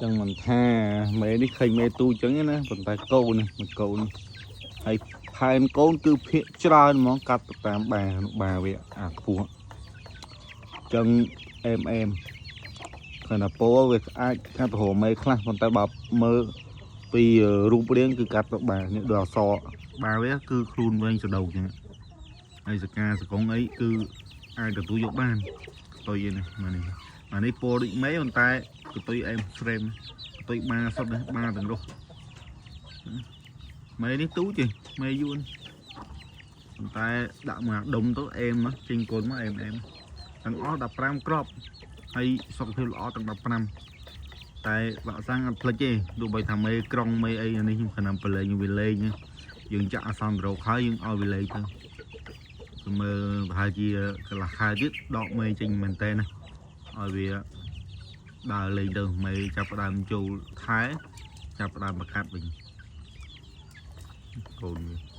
ចឹងមិនថាមេនេះឃើញមេទូចឹងណាប៉ុន្តែកូននេះមួយកូនហើយផែនកូនគឺភាកច្រើនហ្មងកាត់ទៅតាមបានោះបាវាអាខ្ពស់ចឹងអែមអែមឃើញថាពោវាអាចកាត់ទៅរកមេខ្លះប៉ុន្តែបើមើលពីរូបរាងគឺកាត់ទៅបានេះដូចអសបាវាគឺខ្លួនវែងសដោកចឹងហើយសកាសកងអីគឺអាចទទួលយកបានខ្ទុយនេះមកនេះអានេះពោដូចមេប៉ុន្តែកតុយអែមស្រេមកតុយបាសុទ្ធនេះបាទាំងរស់មេនេះទូចទេមេយួនប៉ុន្តែដាក់មកដុំទៅអែមមកចេញកូនមកអែមអែមទាំងអស់15គ្រាប់ហើយសុខភាពល្អទាំង15តែវ៉ាក់សាំងអត់ភ្លេចទេទោះបីថាមេក្រុងមេអីអានេះខ្ញុំខណៈប្រឡែងវាលេងយើងចាក់អាសន្នរោគហើយយើងឲ្យវាលេងទៅទៅមើលប្រហែលជាកន្លះខែទៀតដកមេចេញមែនតើណាឲ្យវាដើរលេងទៅមេចាប់ផ្ដើមចូលខែចាប់ផ្ដើមបកាត់វិញកូនវា